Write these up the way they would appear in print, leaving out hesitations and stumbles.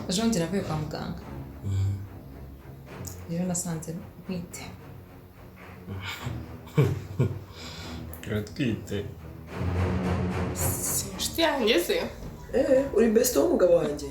Ejo bundi navuye kwa muganga. Rero nasanze ntwite. Uratwite? Si inshuti yanjye se? Eh, uri best w'umugabo wanjye.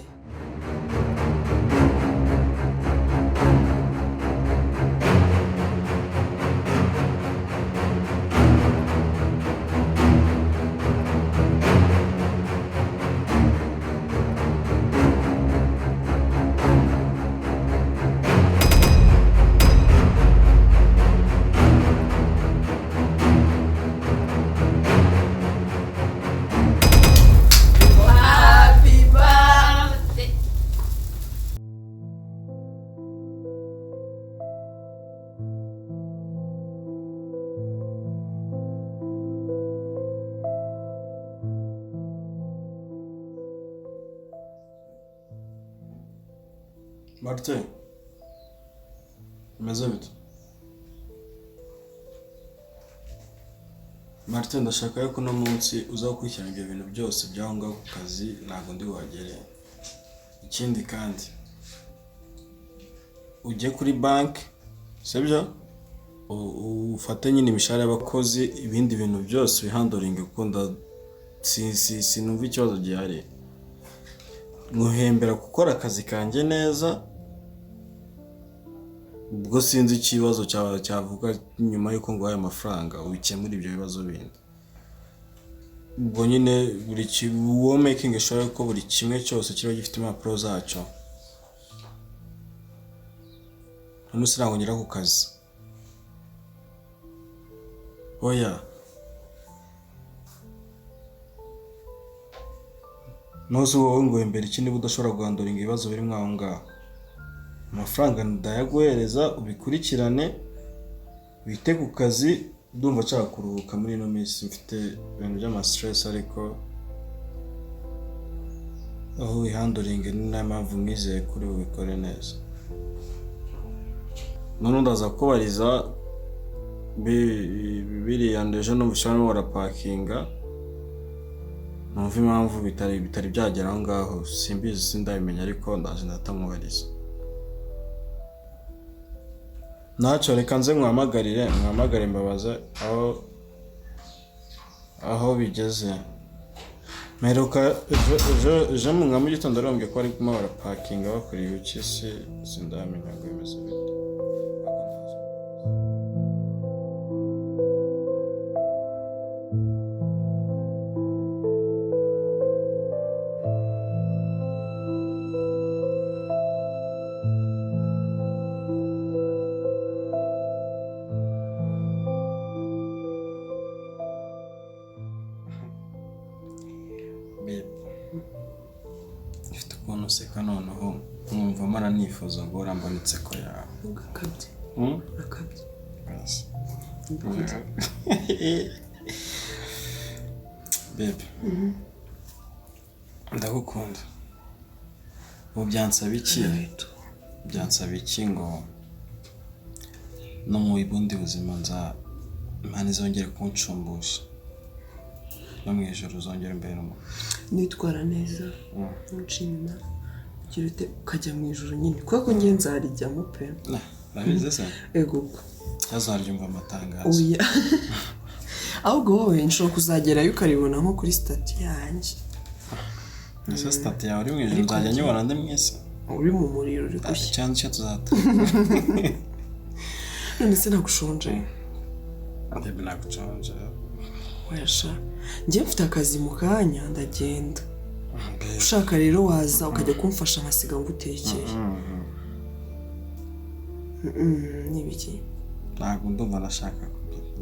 Happy birthday. Martin, bimeze bite? Martin, ndashaka yuko uno munsi uza gukurikirana ibyo bintu byose by'aho ngaho ku kazi, ntabwo ndi buhagere. Ikindi kandi ujye kuri banki, sibyo? Ufate nyine imishahara y'abakozi, ibindi bintu byose wihandoringe kuko sinumva ikibazo gihari. Nkuhembera gukora akazi kanjye neza, ubwo sinzi ikibazo cyawe cyavuga nyuma y'uko nguhaye amafaranga ubikemura ibyo bibazo bindi. Ubwo nyine buri wowe making sure ko buri kimwe cyose kiba gifite impapuro zacyo. Umunsi ntabwo ngera ku kazi. Oya. Ntuzi wowe ngo imbere iki niba udashobora guhanduringa ibibazo birimo aho ngaho. Amafaranga ndayaguhereza ubikurikirane, wite ku kazi. Ndumva nshaka kuruhuka muri ino minsi, mfite ibintu by'ama stress, ariko aho wihanduringa ni nayo mpamvu mwizeye kuri bubikore neza. None ndaza kubariza biriya ejo numva barimo barapakinga, numva impamvu bitari byagera aho ngaho, simbizi sindabimenya, ariko ndaje ndatamubariza. Ntacyo, reka nze muhamagare mbabaze aho bigeze. Mperuka ejo nka mu gitondo arambwiye ko barimo barapakinga bakora ibiki, sindamenya ngo bimeze bite. Babe, ufite ukuntu useka noneho nkumva mara nifuza guhora mbona inseko yawe. Ugakabye. Urakabye. Basi. Babe, ndagukunda. Ubu byansaba iki? Byansaba iki ngo no mu bundi buzima nza Imana izongere kuncumbusha, no mu ijoro uzongere umbere umuntu. Nitwara neza, ntuce inyuma, ugira ute ukajya mu ijoro nyine, kubera ko njye nzarijyamo pe. Urabizi se? Ego ubwo. Ntazaryumva amatangazo. Oya. Ahubwo wowe nshobora kuzagerayo ukaribona nko kuri sitati yanjye. Ese sitati yawe uri mu ijoro nzajya nyibona ndi mu isi? Uri mu muriro uri gushya. Cyangwa icyo tuzata. None se nagushonje? Babe, nagushonje. Oya sha. Njye mfite akazi mu kanya ndagenda. Ushaka rero waza ukajya kumfasha nkasiga ngutekeye. Ni ibiki? Ntabwo ndumva nashaka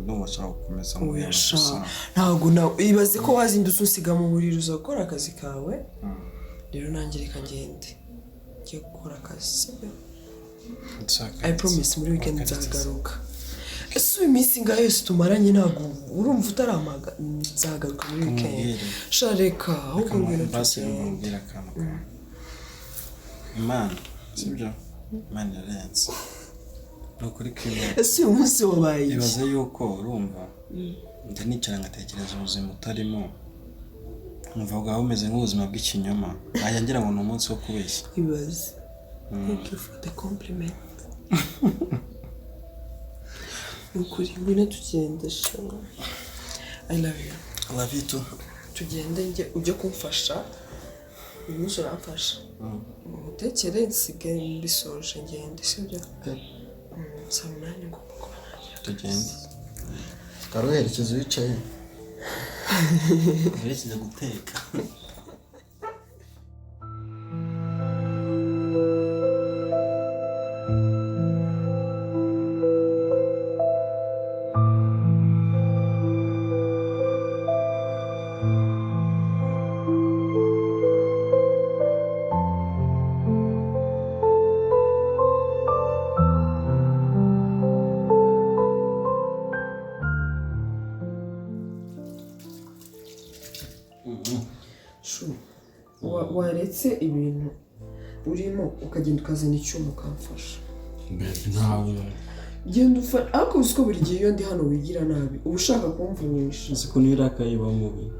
ndumva nshaka gukomeza mu Oya bintu sha. gusa. Ntabwo na ibaze ko wazindutse unsiga mu buriri uza gukora akazi kawe. Rero nanjye reka ngende. Ngiye gukora akazi, sibyo? I promise muri weekend nzagaruka. Ese uyu minsi ingahe yose tumaranye ntabwo urumva utaramaga? Nzagaruka muri weekend. Kamubwire. Sha reka ahubwo ngwino Basi tugende. mbabwire akantu kamwe. Imana, sibyo? Imana irarenze. Ni ukuri kw'Imana. Ese uyu munsi wabaye iki? Ibaze yuko urumva njya nicara ngatekereza ubuzima utarimo, Numva bwaba bumeze nk'ubuzima bw'ikinyoma, najya ngira ngo ni umunsi wo kubeshya. Ibaze. Thank you for the compliment. Ni ukuri, ngwino tugende sha. I love you. Love you too. Tugende njye ujye kumfasha. Uyu munsi uramfasha. Mutekere nsigaye mbisoje ngende, sibyo? Saa 8 ngomba kuba nagera. Tugende. Karuherekeza wicaye. Werekeza guteka. Shu, waretse ibintu urimo ukagenda ukazana icyuma ukamfasha. Ntawe. Genda ufa, ariko uzi ko buri gihe iyo ndi hano wigira nabi, uba ushaka kumvunisha. Uzi ko niyo urakaye uba mubi.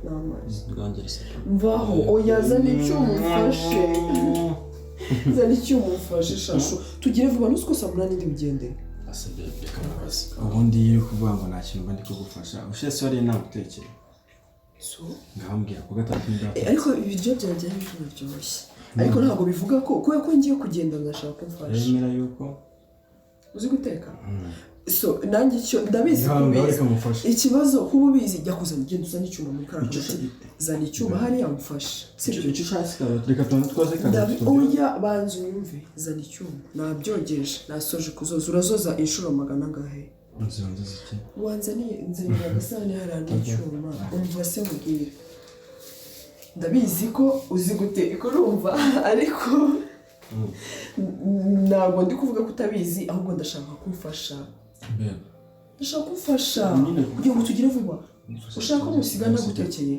Ni amazi. Bwangira iseka. Mvaho, oya zana icyuma umfashe. Zana icyuma umfashe shashu. Tugire vuba, ntuzi ko saa 8 ndi bugende. Ubundi iyo uri kuvuga ngo nta kintu mba ndi kugufasha, ushize se wariye nagutekera. So? Ngambwira ku gatatu Eh, ariko ibiryo byanjye ari biryoshye. Ariko ntabwo bivuga ko kubera ko ngiye kugenda ndashaka kumfasha. Remera yuko uzi guteka? So nanjye icyo ndabizi Ngaho kubizi. reka mufashe. Ikibazo kuba ubizi, jya kuzana, genda uzane icyuma muri kariya kabati. Zana icyuma hariya mufashe. Sibyo? Icyo ushaka karoti, reka tubanze twoze karoti. Oya banza unyumve, zana icyuma. Nabyogeje, nasoje kuzoza. Urazoza inshuro magana angahe? Nzibanze ziki? Wanzaniye, nzanira agasahani hariya n'icyuma. Umva se mubwire. Ndabizi ko uzi guteka, urumva, ariko ntabwo ndi kuvuga ko utabizi, ahubwo ndashaka kumfasha. Ndashaka kumfasha kugira ngo tugire vuba. Ushaka ko musiga nagutekeye?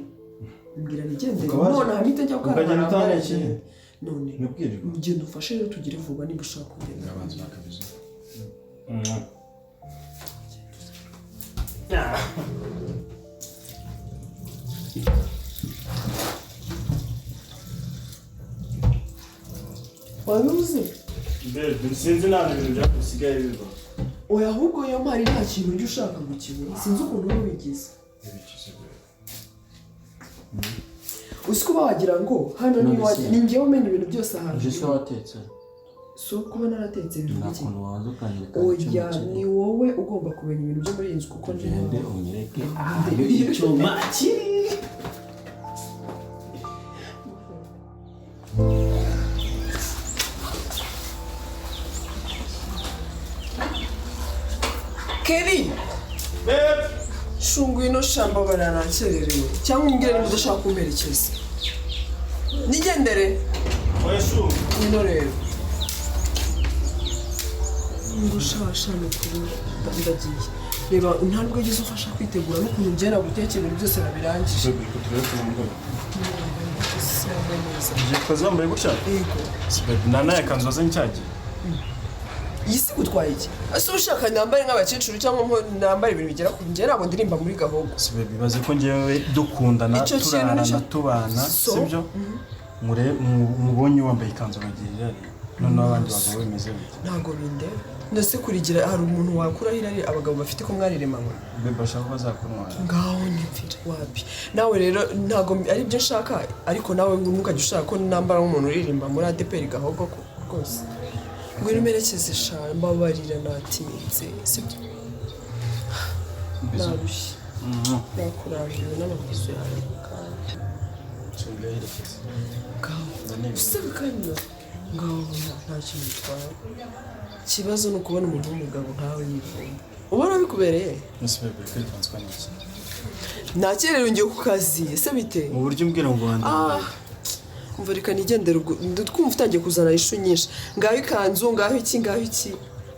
Mbwira nigendere. None hamite njya gukaraba. Ukagenda utanekeye? None Nabwirirwa. Genda umfashe rero tugire vuba niba ushaka kugenda. Ndabanza bakabizi. Wabibuze? Mbere sinzi nta bintu byakusigaye biba. Oya ahubwo iyo mpari nta kintu ujya ushaka ngo ukibure. Sinzi ukuntu uba wigize. Uzi ko wagira ngo hano ni iwanjye, ni njyewe umenya ibintu byose ahantu. Uje se watetse? So kuba naratetse bivuga iki? Nta kuntu waza ukanyereka. Oya ni wowe ugomba kumenya ibintu byo muri iyi nzu kuko ni Ugende unyereke ahantu icyuma kiri. Kelly! Shungu ino shamba baranakererewe cyangwa umbwire niba udashaka kumperekeza. Nigendere. Oya shungu. Ino rero. Ngo shasha ni ukuri ndagiye. Reba ntabwo wigeze umfasha kwitegura n'ukuntu ngera gutekera ibintu byose nabirangije. Ugiye kukazi wambaye gutya? Yego. Nana yakanzu wazanye cyagiye. Iyi si gutwaye iki? Ese ushaka nambare nk'abakecuru cyangwa nambare ibintu bigera ku njye ntabwo ndirimba muri gahogo. Si baby, baze ko njyewe dukundana turarana tubana, sibyo? Mubonye wambaye ikanzu bagira irari. Noneho abandi bagabo bimeze bite? Ntabwo bindeba. Ndetse kurigira hari umuntu wakuraho irari abagabo bafite ko mwariremanywe. Baby ashaka ko azakuntwara. Ngaho nyumvira wapi. Nawe rero ntabwo ari byo nshaka, ariko nawe ntukajya ushaka ko nambara nk'umuntu uririmba muri ADEPR gahogo ko rwose. Ngwino umerekeze sha, mbabarira natinze, sibyo? Narushye. Nakurambiwe n'amabizu yawe kandi. Ngaho. Usaba kandi ngaho nta kintu bitwaye. Ikibazo ni ukubona umuntu w'umugabo nkawe yivumba. Ubona bikubereye? Ese baby kwitonzwa n'iki? Nakererewe ngiye ku kazi, ese bite? Mu buryo umbwira ngo wanda. Umva reka nigendere ubwo twumva utangiye kuzana ishu nyinshi. Ngaho ikanzu, ngaho iki, ngaho iki.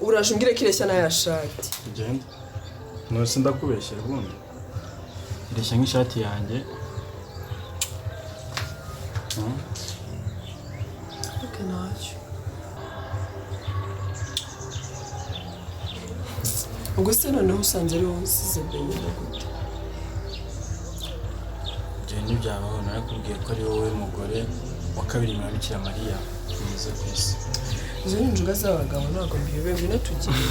Uraje umbwire ko ireshya n'aya shati. Tugende. Nose ndakubeshyera ubundi. Ireshya nk'ishati yanjye. Okay, ntacyo. Ubwo se noneho usanze ari wowe usize mbere gute? Genda ntibyabaho. Narakubwiye ko ari wowe mugore wa kabiri nyuma ya Bikira Mariya mwiza ku isi. Izo ni injuga z'abagabo, ntabwo mbiyobewe. Ngwino tugende.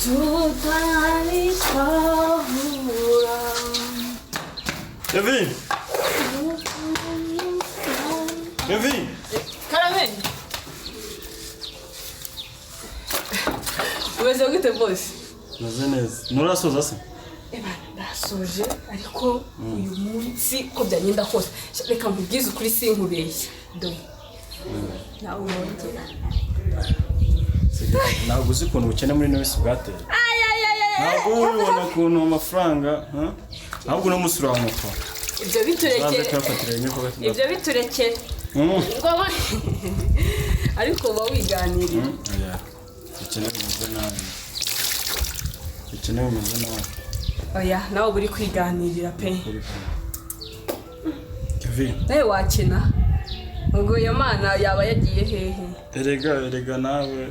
Tutari twahura. Kevin! Kevin! Karame, umeze gute bose? Meze neza. Nturasoza se? Ebana, ndasoje, ariko uyu munsi uko byagenda kose, reka nkubwize ukuri, sinkubeshye, dore nawe urongera. Ntabwo uzi ukuntu ubukene muri ino minsi bwateye. Ntabwo uba ubibona ukuntu amafaranga, ha? Ahubwo uno munsi uramuka. Ibyo Uzaze biturekere. kuyafatira rimwe kuwa gatandatu. Ibyo biturekere. Ngoma, ariko uba wiganirira. Oya. Ubukene bumeze nabi. Ubukene bumeze nabi. Oya, nawe uba uri kwiganirira pe. Kuri pe. Kevin. Nawe wakina, ubwo iyo mana yaba yagiye hehe? Erega nawe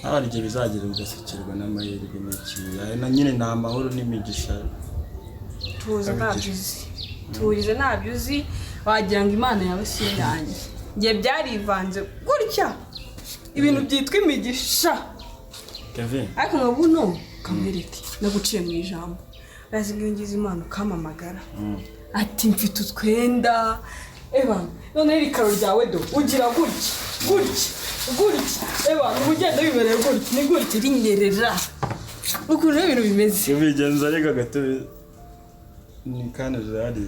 hari igihe bizagera ugasekerwa n'amahirwe n'iki. Aya na nyine ni amahoro n'imigisha. Tuza. Abigira. Ntabyo uzi, turize, ntabyo uzi, wagira ngo Imana yawe si iyanjye. Njye byarivanze gutya, ibintu byitwa imigisha. Kevin. Ariko nka buno kamwereke, naguciye mu ijambo, urazi ngo iyo ngize Imana ukampamagara ati mfite utwenda, eba noneho iri karo ryawe do, ugira gutya gutya gutya, eba uba ugenda wibereye gutya, ni gutya rinyerera, ukuntu rero ibintu bimeze. Kevin, genza ariko agatebe ni kandi zihari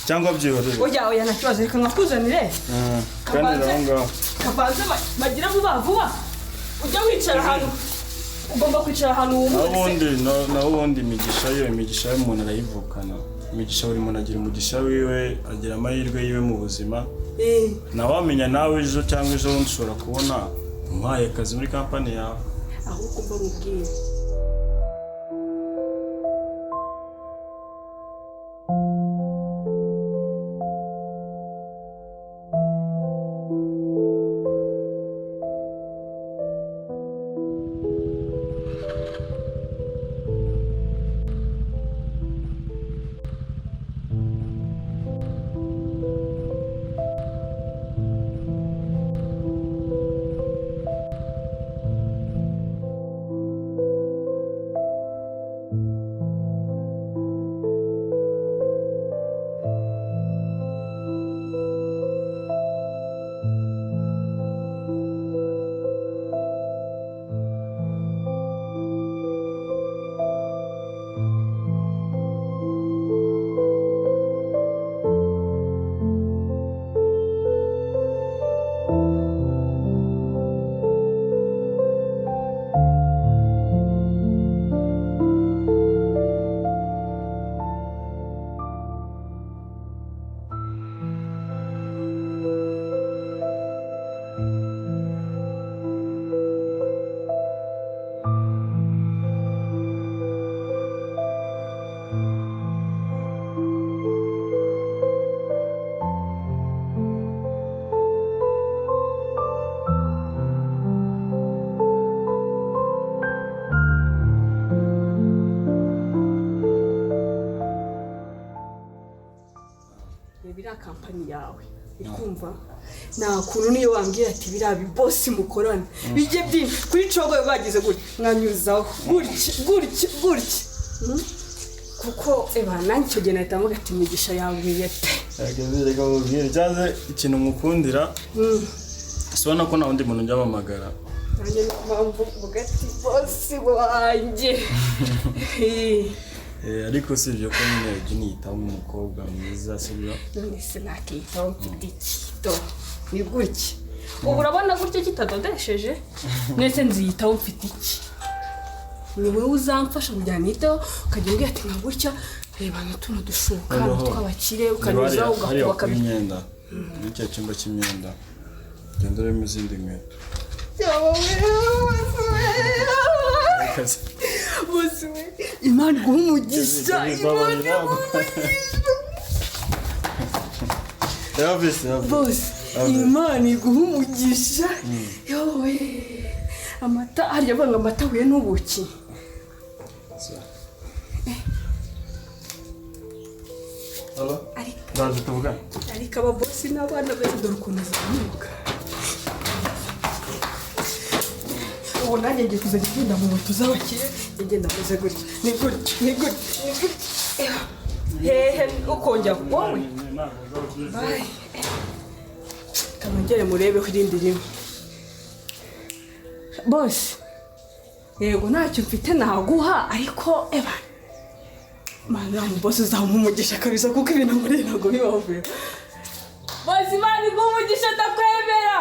cyangwa byihorere. Oya, oya, nta kibazo, reka nkakuzanire. Kandi aho ngaho. Kabanze bagira vuba vuba, ujya wicara ahantu ugomba kwicara, ahantu Naho wumutse. ubundi naho ubundi imigisha yo, imigisha y'umuntu arayivukana. Imigisha, buri muntu agira umugisha wiwe, agira amahirwe yiwe mu buzima. Nawe wamenya, nawe ejo cyangwa ejo bundi ushobora kubona umuhaye akazi muri kampani yawe. Ahubwo mba mubwiye. kampani yawe, uri kumva? Nta kuntu niyo wambwira ati biriya bibosi mukorana bijye byinshi kuri cogoye bagize gutya, mwanyuzaho gutya gutya gutya. Kuko eba nanjye icyo gihe nahita mvuga ati imigisha yagwiye pe. Reka mubwire cyangwa ikintu mukundira, si ubona ko nta wundi muntu njya mpamagara. Nanjye niyo mpamvu mvuga ati bosi wanjye. Ariko si ibyo, ko nyine ujya uniyitaho nk'umukobwa mwiza, sibyo? None se nakitaho mfite iki? Ni gutya ubu, urabona gutya kitadodesheje. Ndetse nziyitaho mfite iki? Ni wowe uzamfasha kugira ngo niteho, ukajya umbwira ati nka gutya, reba n'utuno dushuka Noneho, tw'abakire, ukanyuzaho hariya ugakubaka. kuri imyenda, muri cya cyumba cy'imyenda, genda uremo izindi nkweto. Bose we, Imana iguha umugisha, Imana iguha umugisha. Yavise, yavise. Bose, Imana iguha umugisha. Yowe, amata harya banga amata ahuye n'ubuki. Halo? Ariko Ndaje tuvugane. Ariko aba bosi n'abana beza, dore ukuntu azamuka. Ubu nanjye ngiye kuzajya ngenda mu moto z'abakire, ngenda meze gutya, ni gutya, ni gutya, ni gutya. Hehe, ukongera wowe. Bye. Kanongere murebeho irindi rimwe. Bose, yego ntacyo mfite naguha, ariko eba Mana, bose uzamuha umugisha kabisa, kuko ibintu muri ntabwo bibaho pe. Bose, Imana iguha umugisha, ndakwemera.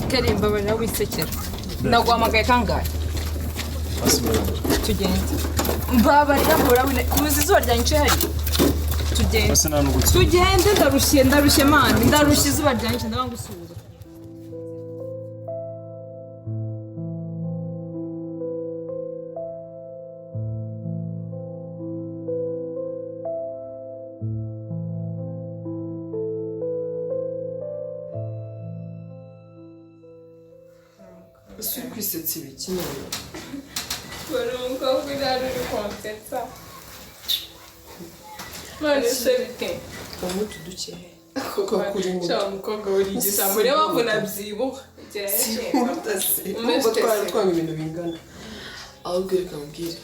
Keri, mbabarira wisekera. Naguhamagaye kangahe? Tugende, mbabarira, mbura wine uzi izuba ryanyice hari. Tugende. Basi nta n'ugutsinda. Tugende, ndarushye, ndarushye man, ndarushye, izuba ryanyice, ndabanga gusuhuza. Ese uri kwisetsa ibiki none? Wari umukobwa uri hano uri konsetsa. None se bite? Unywa utu duke kuko kuri muto. Sha umukobwa uri igisambo, niyo mpamvu nabyibuha. Simuta se nubwo twari twanga ibintu bingana. Ahubwo reka mubwire,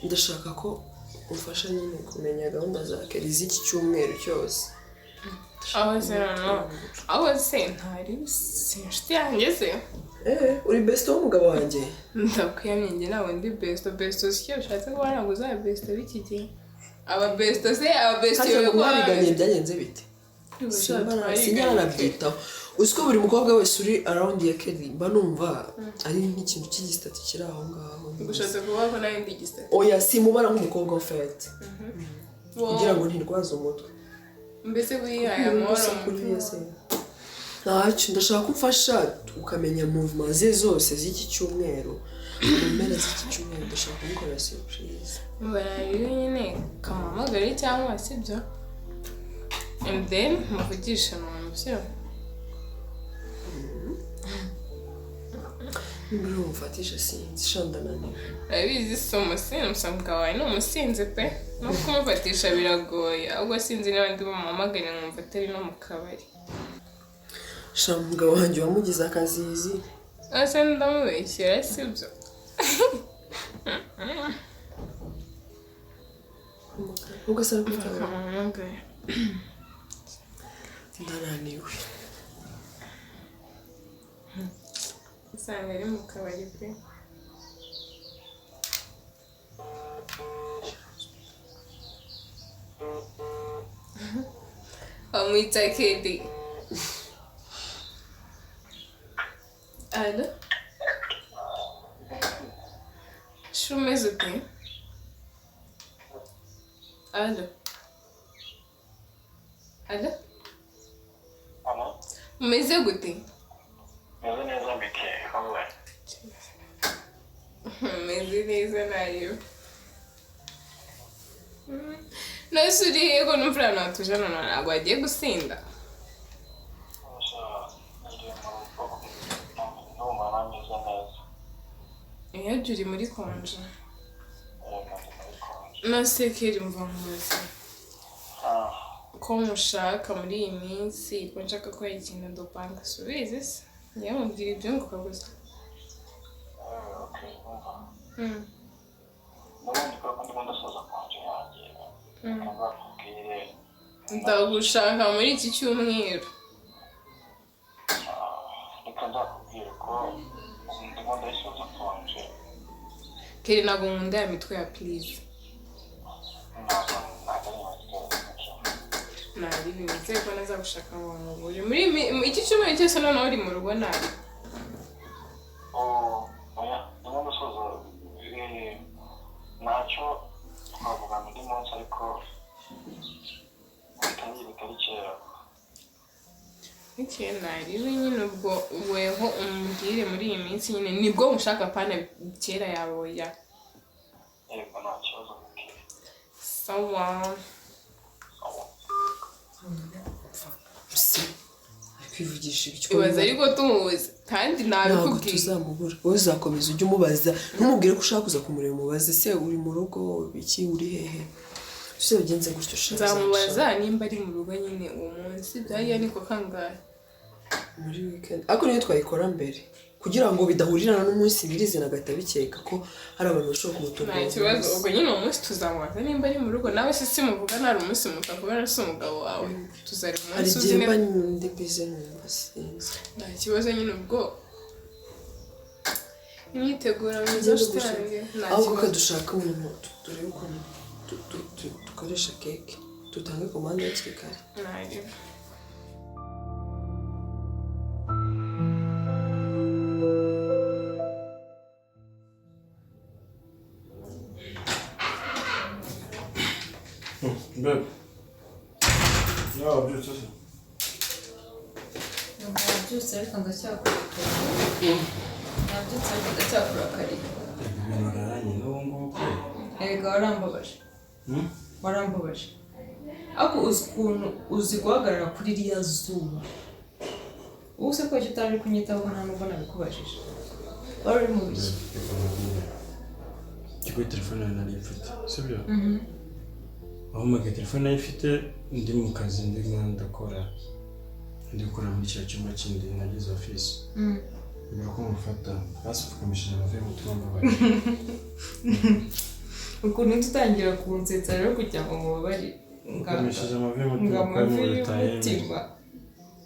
ndashaka ko umfasha nyine kumenya gahunda za Kelly z'iki cyumweru cyose. Aho se noneho, aho se ntari si inshuti yanjye se? Eh, uri best w'umugabo wanjye. Ndakwiyamye, njye ntabwo ndi besto. Besto si icyo bishatse kuba, ntabwo uzaba besto b'iki gihe. Aba besto se, aba besto Harya ngo mwariganye byagenze bite? Sinaranabyitaho. Uzi ko buri mukobwa wese uri around ya Kelly mba numva ari nk'ikintu cy'igisitati kiri aho ngaho. Gushatse kuvuga ko nawe ndi igisitati? Oya, simubara nk'umukobwa ufete kugira ngo ntirwaze umutwe. Mbese wihaye amahoro mu Kuriya se ntacyo. Ndashaka ko umfasha ukamenya movement ze zose z'iki cyumweru, mu mpera z'iki cyumweru ndashaka kumukorera surprise. Rero nyine kamuhamagare cyangwa sibyo, and then muvugishe umuntu, sibyo? Niba uri bumfatishe sinzi, sha ndananiwe. Urabizi si umusinzi, umusanga wawe ni umusinzi pe, no kumufatisha biragoye. Ahubwo sinzi niba ndi bumuhamagare nkumva atari no mu kabari. Sha umugabo wanjye wamugize akazizi. Ese ndamubeshyera, sibyo? Ubwo se arakwitaba? Kamuhamagare. Ndananiwe. Usanga ari mu kabari pe. Bamwita Kedi. Allo? Shu, umeze ute? Allo? Alo? Alo, Umeze gute? meze neza mbike, wowe? Meze neza nayo. Nose uri he ko numva ahantu hatuje none ntabwo wagiye gusinda? Gusa niri mu rugo, ndumva nameze neza. Iyo uri muri konje. Yego, ndi muri konje. Nose Keri mva nkubaze. Ah, Ko mushaka muri iyi minsi, ko nshaka ko hari ikintu dupanga, subizi se? Njyewe mubwira ibyunguka gusa. Okay, umva. N'ubundi kubera ko ndimo ndasoza konje yanjye, reka nzakubwire. Ndagushaka muri iki cyumweru. Reka nzakubwire ko ndimo ndayisoza konje. Keri ntabwo nkunda ya mitwe ya please. Ntabwo ari imitwe y'umuco. Nari bimeze ko nazagushaka ngo mubure. Muri iki cyumweru cyose noneho uri mu rugo nabi. Oh, oya, ndimo ndasoza, ntacyo twavugana undi munsi ariko bitari kera. Bukeye nariwe nyine ubwo weho umbwire muri iyi minsi nyine nibwo mushaka pana kera yawe ya. Yego, nta kibazo mubwire. Sawa. Sawa. Se ari kwivugisha ibyo. Ibaze ariko tumubuze kandi Ntabwo nabikubwiye. tuzamubura, wowe uzakomeza ujye umubaza, ntumubwire ko ushaka kuza kumureba, umubaze se uri mu rugo iki, uri hehe, tuzabigenze gutyo sha. Nzamubaza nimba ari mu rugo nyine uwo munsi byariya niko kangahe. Muri weekend ariko niyo twayikora mbere kugira ngo bidahurirana n'umunsi nyirizina agahita bikeka ko hari abantu bashobora kumutunga. Nta kibazo, ubwo nyine uwo munsi tuzamubaza nimba ari mu rugo, nawe se simuvugana hari umunsi mutakubona se umugabo wawe tuzareba Hari umunsi uzi igihe mba neza. ndi bize nkumva sinzi. Nta kibazo nyine ubwo imyiteguro myiza nshuti nta Ahubwo kibazo. kadushaka umuntu turebe ukuntu dukoresha keke, dutange komande hakiri kare. Nta Babe. Nawe wabyutse se? Nabyutse ariko ndacyakurakariye. Nabyutse ariko ndacyakurakariye. Ibintu wararanye n'ubu ngubu ko? Erega warambabaje. Warambabaje. Ariko uzi ukuntu uzi guhagarara kuri ririya zuba. Ubu se ko icyo utari kunyitaho nta nubwo nabikubajije. Wari uri mu biki? Reka nkubwire. Kuri telefone yawe nari mfite, sibyo? Wahamagaye telefone nari mfite ndi mu kazi, ndimo ndakora. Ndi gukora muri kiriya cyumba kindi nagize office. Mbura ko mufata, hasi upfukamishije amavi y'umutima mbabaye. Ukuntu uhita utangira kunsetsa rero kugira ngo mubabarire. Upfukamishije amavi y'umutima Ngo kuko ari mu amavi bitayemera. y'umutima.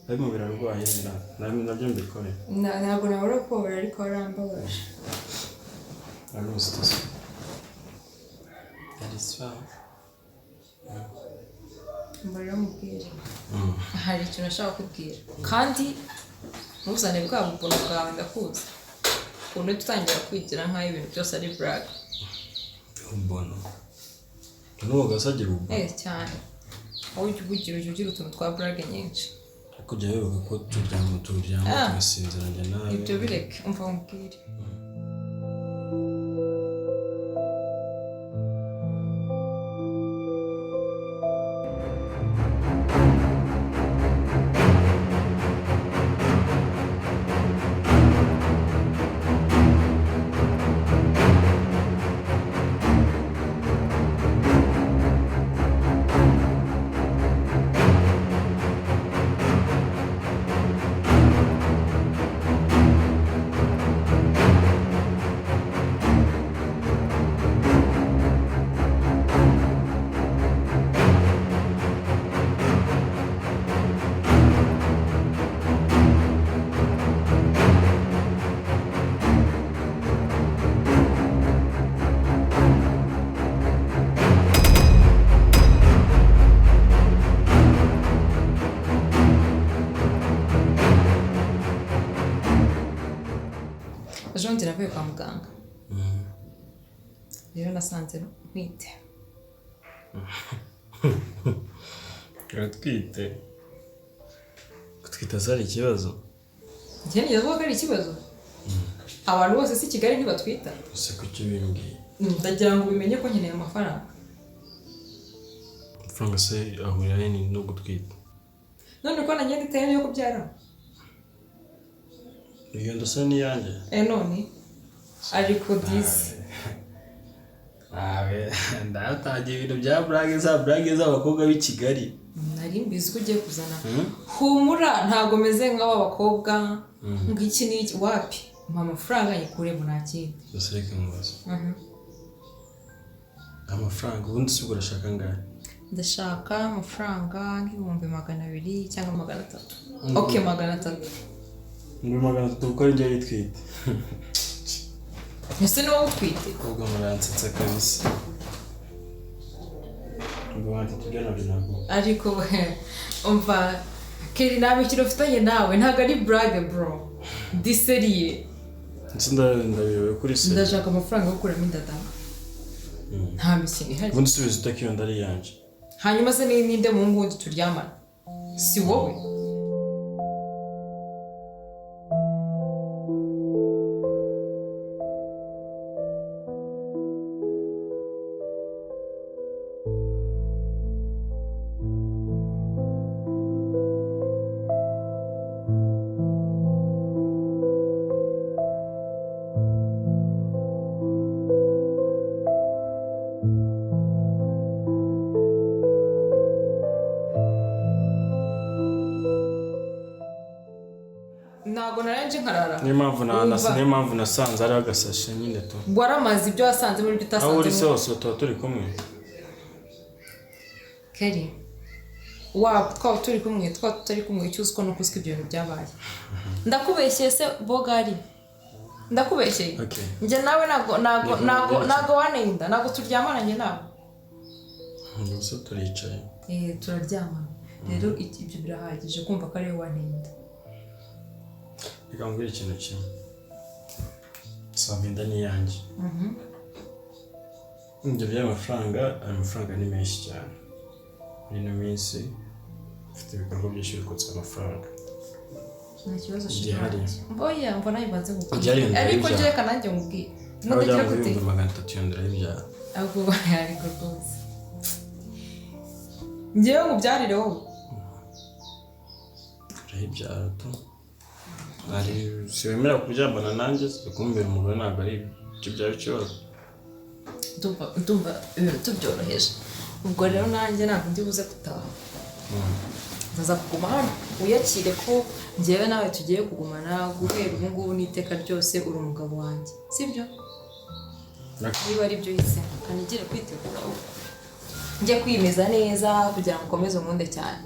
Ari mu birarwaye nabyo mbikore. Ntabwo nabura kubabara ariko warambabaje. Aruzi tese. That is fine. Mbarira mubwire. Hari ikintu nashaka kukubwira kandi ntuzane bwa bubuntu bwawe ndakuzi. Ukuntu uhita utangira kwigira nk'aho ibintu byose ari burage. Ubuntu. N'ubu gasagira ubuntu. Cyane. Wowe ujya ubugira ujya ugira utuntu twa burage nyinshi. Ariko jya wibuka ko turyama tugasinzira njye nawe. Ibyo bireke umva mubwire. Ejo bundi navuye kwa muganga. Rero nasanze ntwite. Uratwite? Gutwita se ari ikibazo? Njye nigeze kuvuga ko ari ikibazo. Abantu bose si Kigali ntibatwita. Ese kuki ubimbwiye? Ndagira ngo ubimenye ko nkeneye amafaranga. Amafaranga se ahurira he no gutwita? None ko nanjye nditeye yo kubyara? Iyo nda se ni iyanjye? None ariko disi Ndatangiye ibintu bya burage za burage z'abakobwa b'i Kigali. Nari mbizi ko ugiye kuzana. Humura ntabwo meze nk'aba bakobwa ngo iki n'iki wapi. Mpa amafaranga nyikuremo nta kindi. Gusa reka nkubaze. Amafaranga ubundi si ubwo urashaka angahe? Ndashaka amafaranga nk'200,000 cyangwa 300. Okay, 300. 300 kuko ari njye witwite. Ese ni wowe utwite? Ubwo muransetsa kabisa. Ubwo 300 byo nabyo ntabwo. Ariko umva Kelly nta mikino ufitanye nawe ntabwo ari blague bro. Ndi seriye. Ndabiyobewe kuri se. Ndashaka amafaranga yo gukuramo inda da. Nta mikino ihari. Ubundi subiza utaka iyo nda ari iyanjye. Hanyuma se ninde muhungu wundi turyamana? Si wowe? Ntabwo naranje nkarara. Niyo mpamvu nasanze ari agasashe nyine tu. Waramaze ibyo wasanze muri ibyo utasanze. Aho uri se hose tuba turi kumwe. Kelly, wa twaba turi kumwe twaba tutari kumwe icyo uzi ko nuko uzi ko ibyo bintu byabaye. Ndakubeshyeye se Bogari? Ndakubeshyeye. Njye nawe ntabwo wanenda, ntabwo turyamana njye nawe. Gusa turicaye. Turaryamana. Rero ibyo birahagije kumva ko ari wowe wanenda. Reka nkubwire ikintu kimwe. Saba inda ni iyanjye. Ibyo by'amafaranga, ayo mafaranga ni menshi cyane. Muri ino minsi mfite ibikorwa byinshi bikotsa amafaranga. Nta kibazo gihari. Mboya mbona bibanze gukora. Ariko njye reka nanjye nkubwire. Ntugira gute? 300 iyo ndarayibyara. Ahubwo ariko rwose. Njyewe ngubyarire wowe. Urayibyara tu. Ari siwemera kuryamana nanjye kumbera umugore ntabwo ari ibyo byaba ikibazo. Ndumva ibintu tubyoroheje. Ubwo rero nanjye ntabwo ndi buze gutaha. Ndaza kuguma hano uyakire ko njyewe nawe tugiye kugumana guhera ubu ngubu n'iteka ryose uri umugabo wanjye, sibyo? Niba ari byo uhisemo kanigire kwitegura njye kwimeza neza kugira ngo ukomeze unkunde cyane.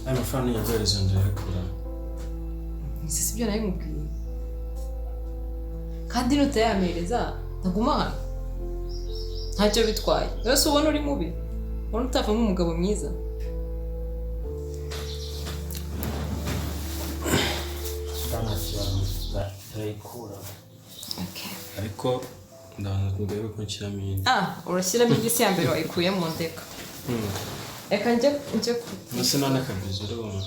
Ayo mafaranga yaguhereza ndayakura. Ese sibyo nawe nkubwiye? Kandi nutayamereza ndaguma hano. Ntacyo bitwaye. Wese ubona uri mubi, ubona utavamo umugabo mwiza. Ariko ndabanza ndebe ko nshyiramo indi. Urashyiramo indi si ya mbere wayikuye mu ndeka. Reka njye Mbese nta n'akabizu urabona.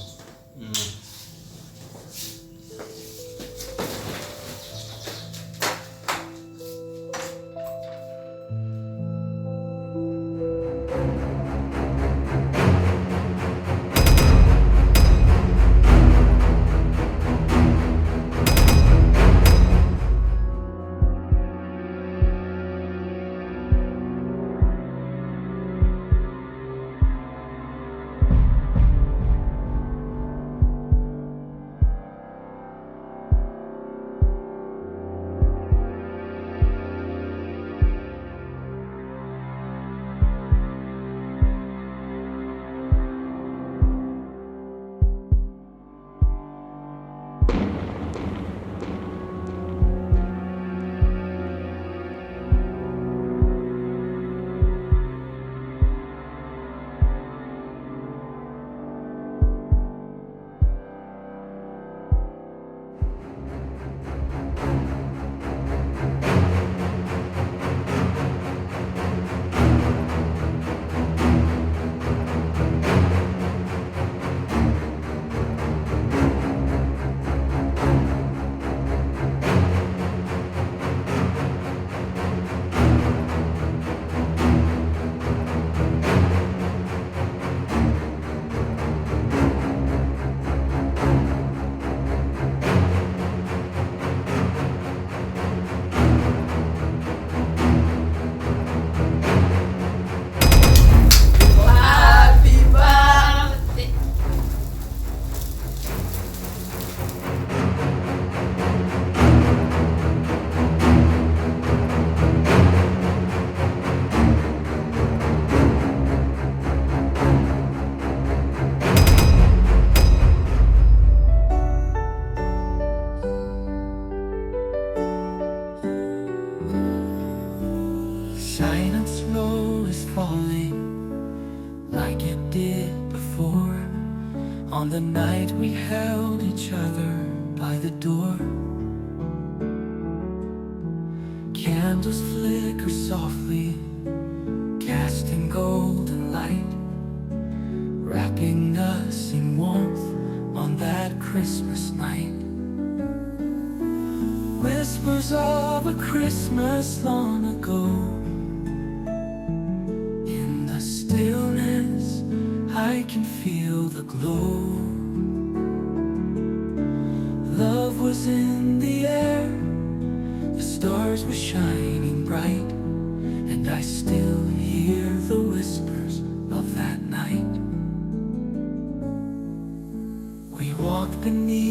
On the night we held each other by the door, candles flicker softly, casting golden light, wrapping us in warmth on that Christmas night. Whispers of a Christmas long ago. In the stillness, I can feel the glow. Love was in the air, the stars were shining bright, and I still hear the whispers of that night. We walked beneath